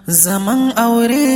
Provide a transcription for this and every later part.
Zaman aure.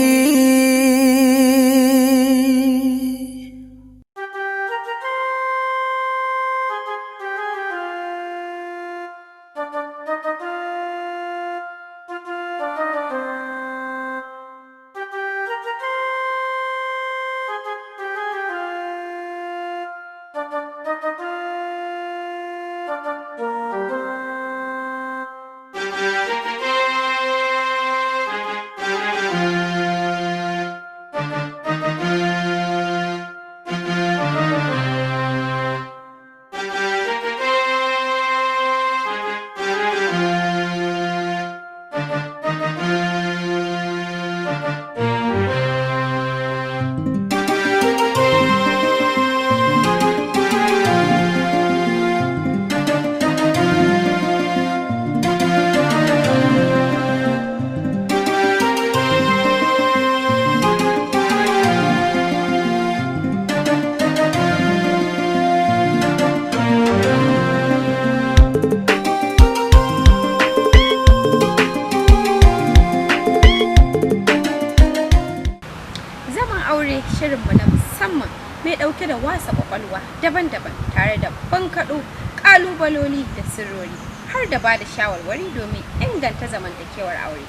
Zaman aure shirinmu na musamman mai ɗauke da wasa kwakwalwa daban-daban tare da bankaɗo ƙalubaloli da sirrori har da ba da shawarwari domin inganta zamantakewar aure.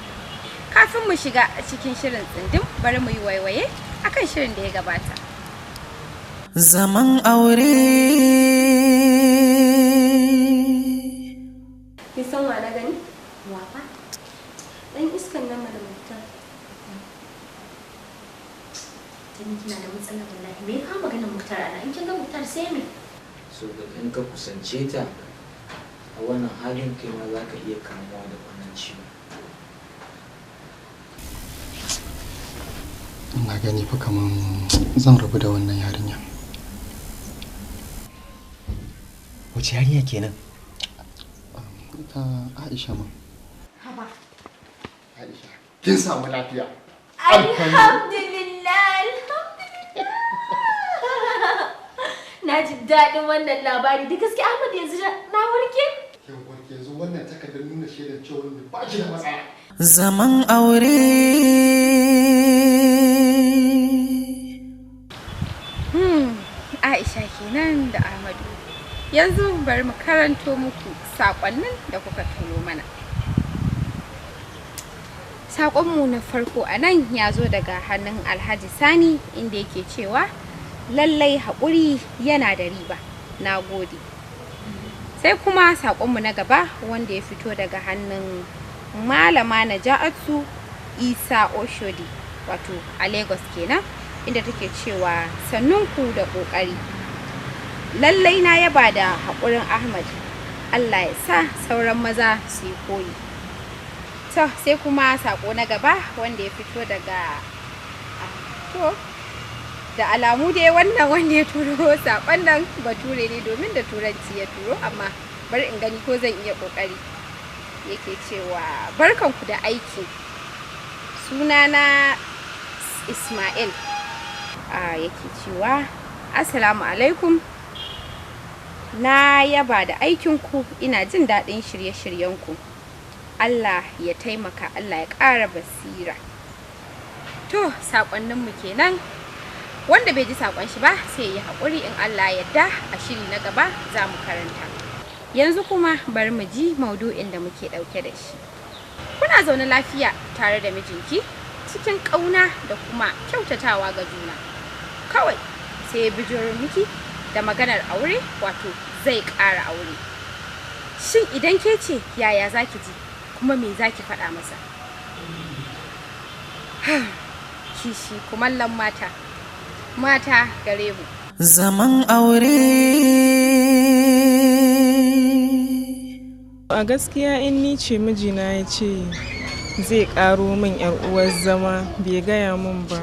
Kafin mu shiga cikin shirin tsindin, bari mu yi waiwaye akan shirin da ya gabata. Zaman aure. Kin san wa na gani? Wafa? Dan iskan nan mana Muktar. Tani kina da matsala wallahi. Me ya kawo maganar Muktar ana? In kin ga Muktar sai me? So in ka kusance ta a wannan halin, kai ma za ka iya kamuwa da wannan ciwon. Ina gani fa kaman zan rabu da wannan yarinya. Wace yarinya kenan? Ita Aisha ma. Haba. Aisha, kin samu lafiya? Alhamdulillah, alhamdulillah. Na ji daɗin wannan labari. Da gaske Ahmad, yanzu na warke? Kin warke yanzu. Wannan takardar nuna shaidar cewa ba ki da matsala. Zaman aure. Aisha kenan da Ahmadu. Yanzu bari mu karanto muku saƙonnin da kuka turo mana. Saƙonmu na farko a nan ya zo daga hannun Alhaji Sani, inda yake cewa lallai haƙuri yana da riba. Na gode. Sai kuma saƙonmu na gaba wanda ya fito daga hannun Malama Naja'atu Isa Oshodi, wato a Lagos kenan, inda take cewa sannunku da ƙoƙari. Lallai na yaba da haƙurin Ahmad. Allah ya sa sauran maza su yi koyi. To, sai kuma saƙo na gaba wanda ya fito daga to, da alamu dai wannan wanda ya turo saƙon nan bature ne, domin da turanci ya turo, amma bari in gani ko zan iya ƙoƙari. Yake cewa barkanku da aiki, sunana Ismail. Yake cewa assalamu alaikum, na yaba da aikinku, ina jin daɗin shirye-shiryenku, Allah ya taimaka, Allah ya ƙara basira. To, saƙonninmu kenan. Wanda bai ji saƙon shi ba sai ya haƙuri, in Allah ya yarda a shiri na gaba za mu karanta. Yanzu kuma bari mu ji maudu'in da muke ɗauke da shi. Kuna zaune lafiya tare da mijinki cikin ƙauna da kuma kyautatawa ga juna, kawai sai ya bijiro miki da maganar aure, wato zai ƙara aure. Shin idan ke ce, yaya za ki ji, kuma me za ki faɗa masa? Kishi kumallon mata, mata gare mu. Zaman aure. A gaskiya in ni ce, mijina ya ce zai karo min yar uwar zama, bai gaya min ba,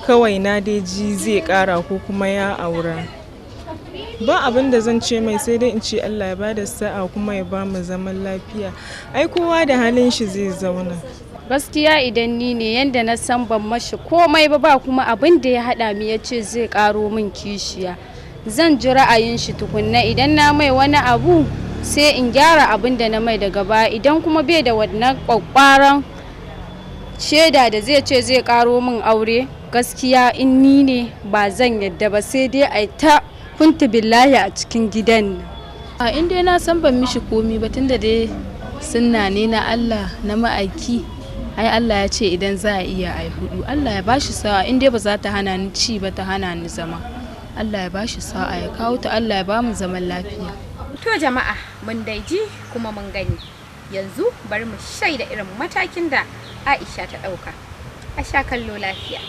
kawai na dai ji zai kara ko kuma ya aura, ba abin da zan ce mai sai dai in ce Allah ya bada sa'a kuma ya ba mu zaman lafiya. Ai kowa da halin shi zai zauna. Gaskiya idan ni ne, yanda na san ban mashi komai ba, ba kuma abin da ya haɗa mu, ya ce zai ƙaro min kishiya, zan ji ra'ayin shi tukunna. Idan na mai wani abu sai in gyara abin da na mai daga baya. Idan kuma bai da wannan ƙwaƙƙwaran shaida da zai ce zai karo min aure, gaskiya in ni ne ba zan yadda ba, sai dai a ta kuntu billahi a cikin gidan nan. A in dai na san ban mishi komi ba, tunda dai sunna ne na Allah na ma'aiki, ai Allah ya ce idan za a iya ai hudu. Allah ya bashi sa'a, in dai ba za ta hana ni ci ba ta hana ni zama. Allah ya bashi sa'a ya kawo ta, Allah ya bamu zaman lafiya. To jama'a, mun dai ji kuma mun gani. Yanzu bari mu shaida irin matakin da Aisha ta ɗauka. A sha kallo lafiya.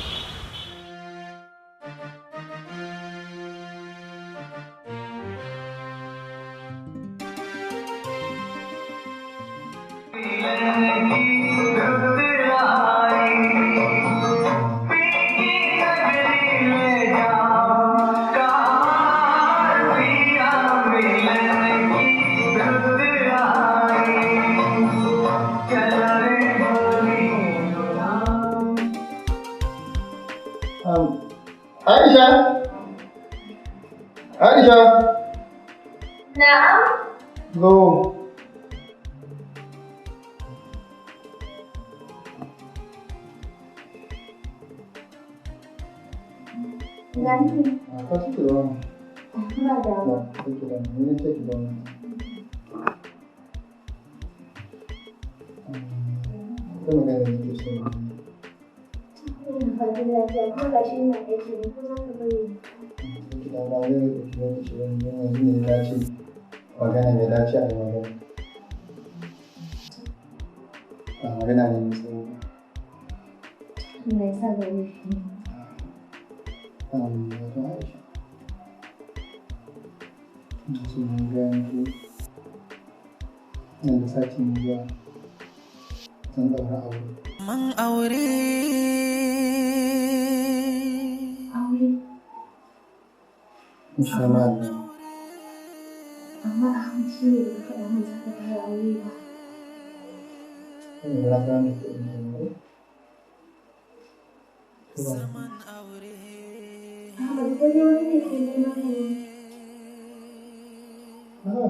Aisha! Aisha! Na'am. Zo. Gani. Ka suke ba mu. Ba da. Ba, suke ba mu. Ni na ce ki ba mu. Akwai magana da nake so mu yi. Ina fatan lafiya kuma gashi ina aiki ne, ko za ka bari? Ki da ba zai ɗauki lokaci ba, yanzu ne ya dace magana mai dace a yi magana. Ba magana ne mai tsawo ba. Allah ya sa ba laifi. Wato Aisha, ina so na gaya miki, nan da sati mai zuwa zan ɗaura aure. Zaman aure. Aure. Insha Allah. Amma Ahmad, shi ne bai faɗa min za ka ƙara aure ba. Yanzu na sanar da ke in kenan ko? Ko ba? Ahmad, ko dai wani laifi ne maka ne? A'a,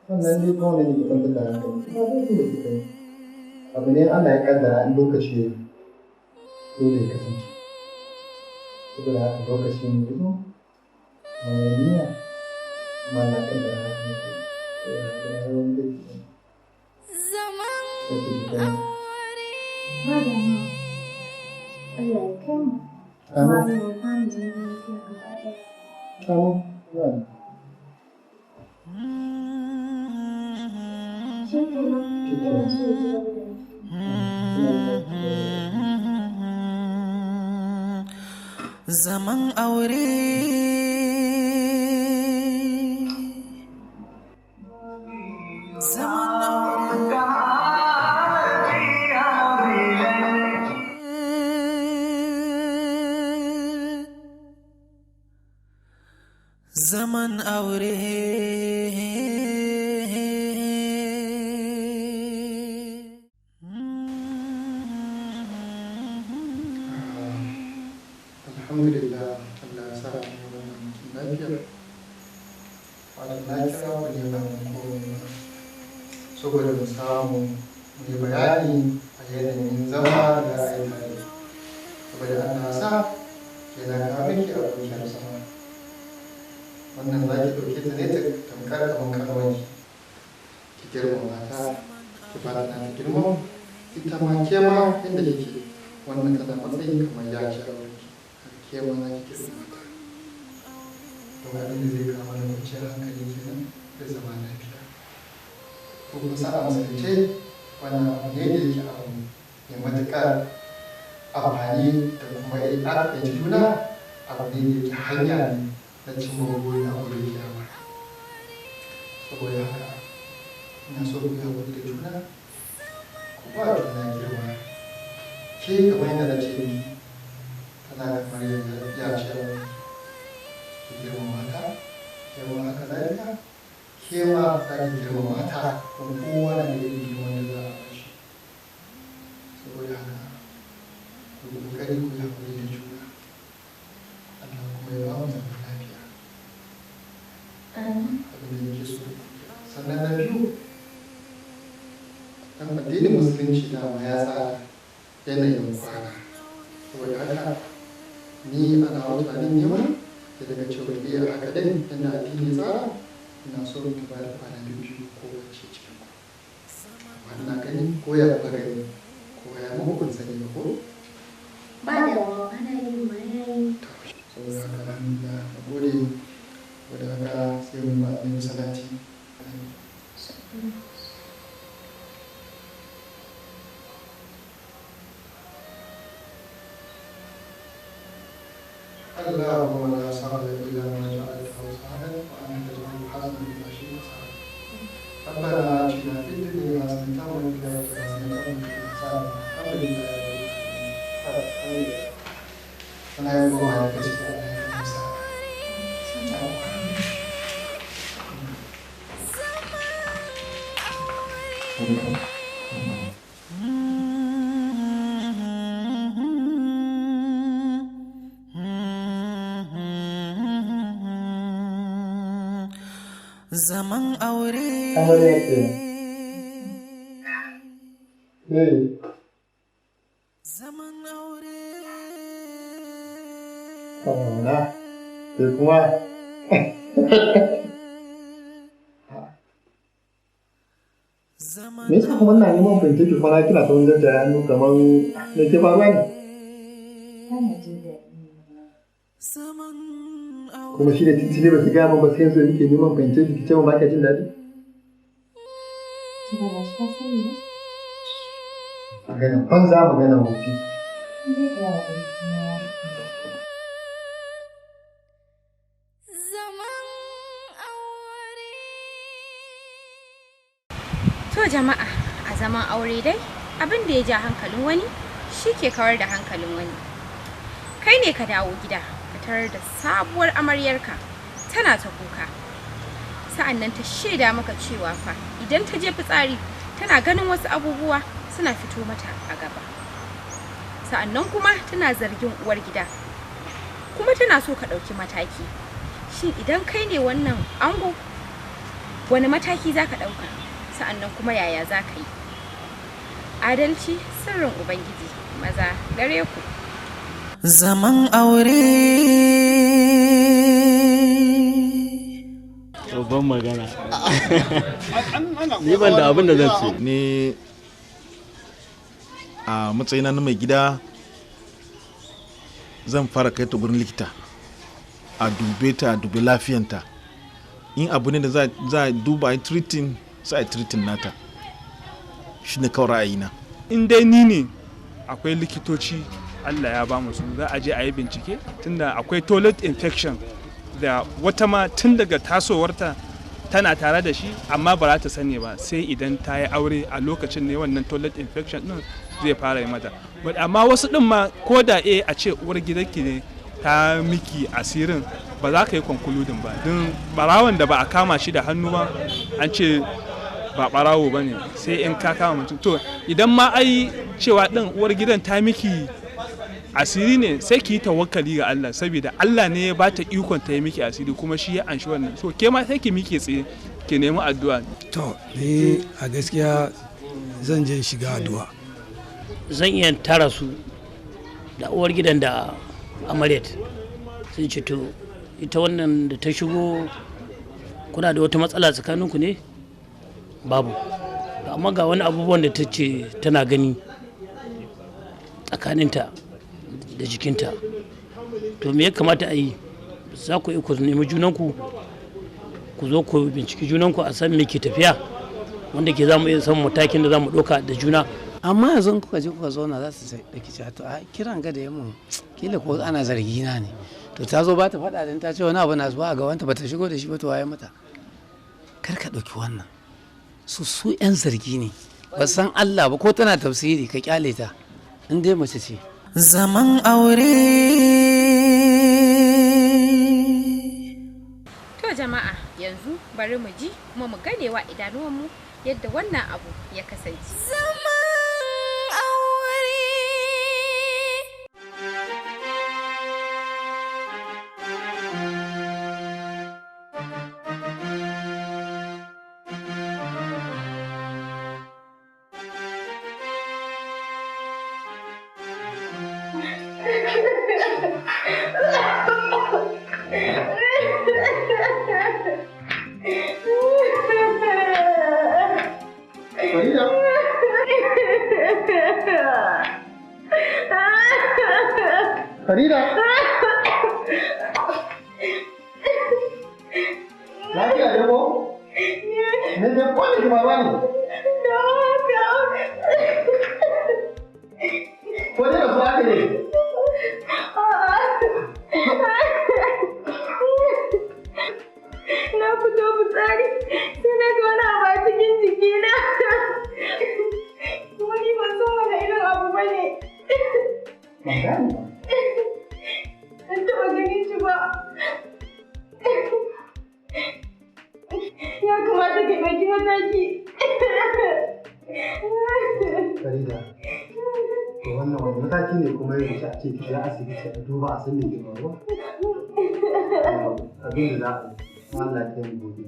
wannan dai kawai ne ke kwantar da hankali. Ba laifin da kika yi. Abu ne Allah ya kaddara in lokaci ya yi, dole ya kasance. Saboda haka lokaci ne ya zo, na yi niyya, kuma Allah ya kaddara haka ne. Saboda haka ba wani laifi ba ne. Sai ki ji komai. Ba damuwa. Allah ya kai mu. Kuma Amin. Allah ya ba mu zaman lafiya gaba ɗaya. Amin. Ba ni. Shi kenan, ina so ya ci gaba da aiki. Zaman aure. Zaman aure. Zaman aure. Alhamdulillah, Allah ya sa mu yi wannan bikin lafiya. Wato na kira ku ne ba don komai ba, saboda mu samu mu yi bayani a yanayin zama da ra'ayi tare. Saboda Allah ya sa ke na kawo miki abokiyar zama. Wannan za ki ɗauke ta ne ta tamkar kamar ƙanwarki. Ki girmama ta, ki ba ta nata girman, ita ma ke ma inda kike wannan tana matsayin kamar ya ce a wurinki. Ke ma za ki girmama ta. Don abin da zai kawo mana kwanciyar hankali kenan da zama lafiya. Ko kuma sa a musulunce wannan abu ne da yake abu mai matuƙar amfani da kuma ya fahimci juna, abu ne da yake hanya ne na cimma buri a gobe kiyama. Saboda haka ina so ku yi haƙuri da juna, ku ba juna girma. Ke kamar yadda na ce miki, tana kamar ya ce a wurinki. Ki girmama ta, ke ma haka zalika, ke ma za ki girmama ta, don kowa na da irin girman da za a ba shi. Saboda haka ku yi ƙoƙari ku yi haƙuri da juna. Allah kuma ya ba mu zaman lafiya. Amin. Abin da nake so da ku kenan. Sannan na biyu, dan addinin musulunci dama ya tsara yadda haka ni ana wata tunanin nema da daga cewa dai a haka dai yadda addini tsara, ina so mu ba da kwana biyu ko wacce cikin ku. Amma ina gani ko ya kuka gani ko ya muku kun sani ba ko? Ba da kwana biyu ma yayi. Saboda haka alhamdulillah, na gode. Saboda haka sai mu ba annabi salati. اللهم لا سهل إلا ما جعلته سهلا وأنت تجعل الحزن إذا شئت سهلا. ربنا آتنا في الدنيا حسنة وفي الآخرة حسنة وقنا عذاب النار. الحمد لله رب العالمين. Allah ya goma ya kace Allah ya amsa. Zaman aure. Amarya kenan. Hey. Kauna. Ke kuma. Me yasa kuma ina neman fahimce ki kuma na kina ta wani jajjaye hannu kamar me ke faruwa ne? Bana jin daɗi. Kuma shi da tintini ba ki gaya min ba sai yanzu da nake neman fahimce ki ce min ba kya jin daɗi? To ba gashi ka sani ba? Maganan banza, maganan wofi. Ni dai ka yi haƙuri na. To jama'a, a zaman aure dai abin da ya ja hankalin wani shi ke kawar da hankalin wani. Kai ne ka dawo gida ka tarar da sabuwar amaryarka tana ta kuka. Sa'an nan ta shaida maka cewa fa idan ta je fitsari tana ganin wasu abubuwa suna fito mata a gaba. Sa'an nan kuma tana zargin uwar gida. Kuma tana so ka ɗauki mataki. Shin idan kai ne wannan ango, wani mataki za ka ɗauka? Sa'annan kuma yaya za ka yi? Adalci sirrin Ubangiji, maza gare ku. Zaman aure. Babban magana. Ni ban da abin da zan ce. Ni a matsayina na mai gida zan fara kai ta gurin likita a dube ta, a dubi lafiyanta. In abu ne da za a duba, a yi treating, sai a yi treating nata. Shi ne kawai ra'ayina. In dai ni ne, akwai likitoci Allah ya bamu su, za a je a yi bincike, tunda akwai toilet infection da wata ma tun daga tasowarta tana tare da shi amma ba za ta sani ba sai idan ta yi aure, a lokacin ne wannan toilet infection din zai fara yi mata. But amma wasu din ma ko da a ce uwar gidanki ne ta miki asirin, ba za ka yi concluding ba, don barawon da ba a kama shi da hannu ba an ce ba barawo ba ne sai in ka kama mutum. To idan ma ai cewa din uwar gidan ta miki asiri ne, sai ki yi tawakkali ga Allah, saboda Allah ne ya bata ikon ta yi miki asiri kuma shi ya anshi wannan. So ke ma sai ki miƙe tsaye ki nemi addu'a. To ni a gaskiya zan je shiga addu'a. Zan iya tara su da uwar gidan da amaryat, sun ce to ita wannan da ta shigo kuna da wata matsala tsakaninku ne? Babu. Amma ga wani abubuwan da ta ce tana gani tsakaninta da jikinta, to me ya kamata a yi? Za ku iya ku nemi junanku, ku zo ku binciki junanku a san me ke tafiya, wanda ke za mu iya samun matakin da za mu ɗauka da juna. Amma yanzu in kuka je kuka zauna za su ɗauki cewa to a kiran ga da yamma kila ko ana zargi na ne, to ta zo ba ta faɗa dan ta ce wani abu na zuwa a gabanta ba ta shigo da shi ba, to waye mata? Kar ka ɗauki wannan. Su 'yan zargi ne, ba san Allah ba. Ko tana tafsiri ka kyale ta in dai mace ce. Zaman aure. To jama'a, yanzu bari mu ji kuma mu ganewa idanuwanmu yadda wannan abu ya kasance. Zaman aure. Farida. Farida. Lafiya ne ko? Me ke kwani ki faruwa ne? Ko dai da su aka ne? Na fito fitsari sai na ga wani abu a cikin jikina. Kuma ni ban san wani irin abu ba ne. Ban gane ba. Ban taɓa ganin shi ba. Ya kamata ka ɗauki mataki. Farida, to wannan wani mataki ne kuma ya wuce a ce ki je asibiti a duba a san me ke faruwa? Abin da za a yi, in Allah ya kai mu gobe,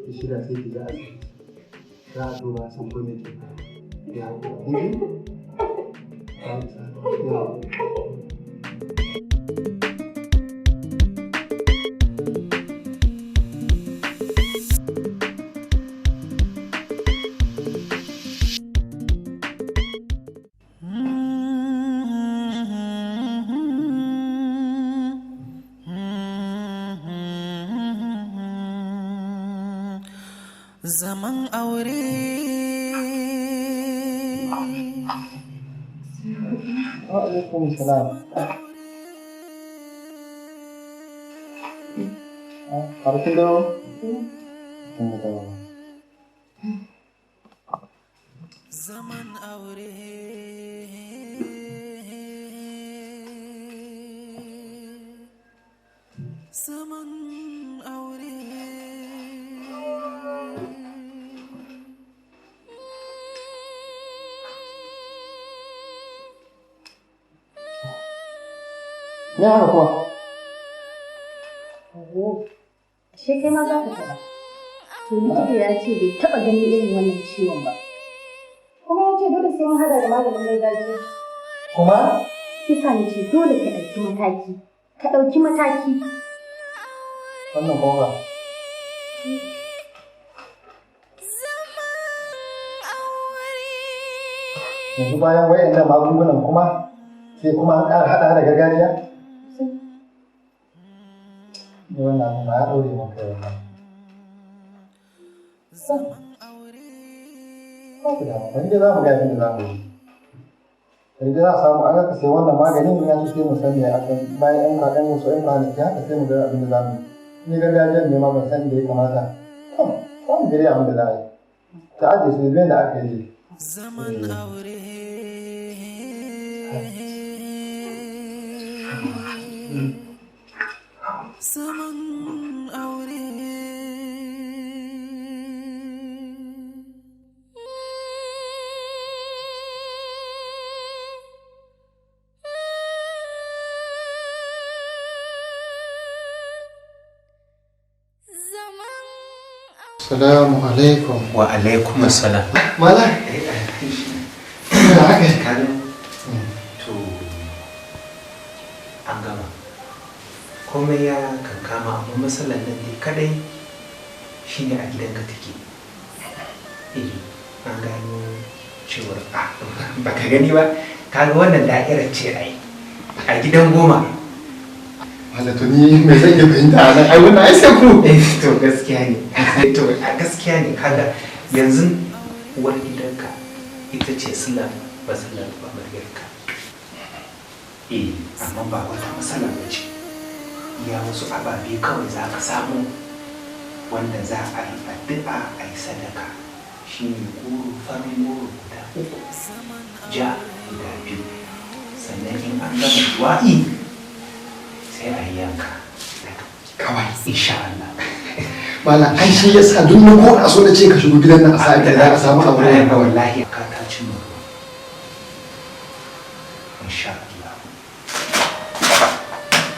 ki shirya sai ki je asibiti. Za a duba a san ko me ke faruwa. Ya haƙuri, kin ji? Ya haƙuri. Zaman aure. Wa alaikum salam. Har kin dawo? Kin dawo. Zaman aure. Zaman aure. Me haka kuma? Ashe kai ma za ka taɓa. To likita ya ce bai taɓa ganin irin wannan ciwon ba. Kuma ya ce dole sai mun haɗa da maganin gargajiya. Kuma? Kisa ni ce dole ka ɗauki mataki. Ka ɗauki mataki. Wannan kuma ba. Yanzu bayan wayannan magungunan kuma sai kuma an ƙara haɗa da gargajiya? Ni wannan abu ma ya ɗaure min kai wannan. Babu damuwa, bari dai za mu ga abin da za mu yi. Bari dai za a samu an aka sai wannan maganin in ya so sai mu san me aka bayan ɗan kwaɗan wasu ɗan kwanaki haka sai mu ga abin da za mu yi. Ni gargajiyar ne ma ban san da ya kamata. To, za mu ga dai abin da za a yi. Ta ajiye su yadda aka yi. Zaman aure. Zaman aure. Salamu alaikum. Wa alaikum assalam. Mala. Ya haka? To an gama. Komai ya kankama amma matsalar nan dai kadai shine a gidanka take. Eh, an gano cewar a baka gani ba kaga wannan da'irar ce ai a gidan goma. Mala to ni me zan iya fahimta a nan? Ai wannan ai sai ku. Eh to gaskiya ne. To a gaskiya ne kaga yanzu uwar gidanka ita ce silar matsalar amaryarka. Eh amma ba wata matsala ba ce. Iya wasu ababe kawai za ka samu wanda za a yi addu'a a yi sadaka shine goro farin goro guda uku ja guda biyu sannan in an gama du'a'i sai a yi yanka Kawai. insha Allah. Mala ai shi yasa duk na ko a so na ce ka shigo gidan nan a sa da za a samu abu Ai, ne. wallahi ka ta cin ruwa insha Allah.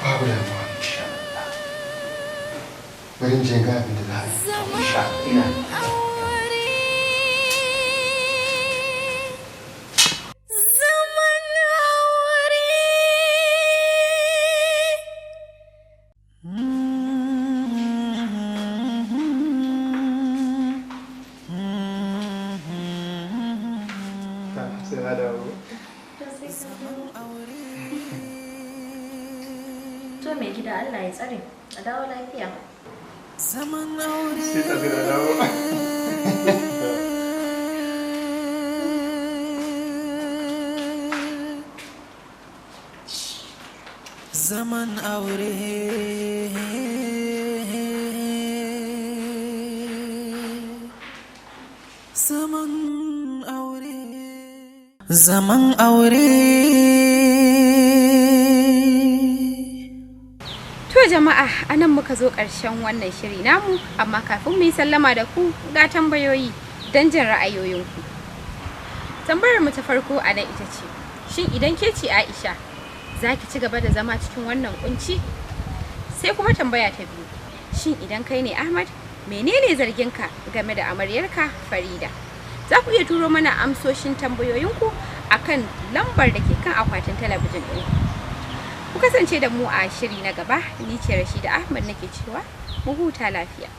Babu damuwa. Insha Allah. Bari in je in ga abin da za a yi. Insha Allah ina Zaman aure. To mai gida, Allah ya tsare. A dawo lafiya. Zaman aure. Sai ta zira dawo. Zaman aure. Zaman aure. Zaman aure. To jama'a, anan muka zo ƙarshen wannan shiri namu, amma kafin mu yi sallama da ku ga tambayoyi don jin ra'ayoyinku. Tambayar mu ta farko a nan ita ce, shin idan ke ce Aisha, za ki ci gaba da zama cikin wannan kunci? Sai kuma tambaya ta biyu, shin idan kai ne Ahmad, menene zarginka game da amaryarka Farida? Za ku iya turo mana amsoshin tambayoyinku akan lambar da ke kan akwatin talabijin ɗinku. Ku kasance da mu a shiri na gaba, ni ce Rashida Ahmad nake cewa mu huta lafiya.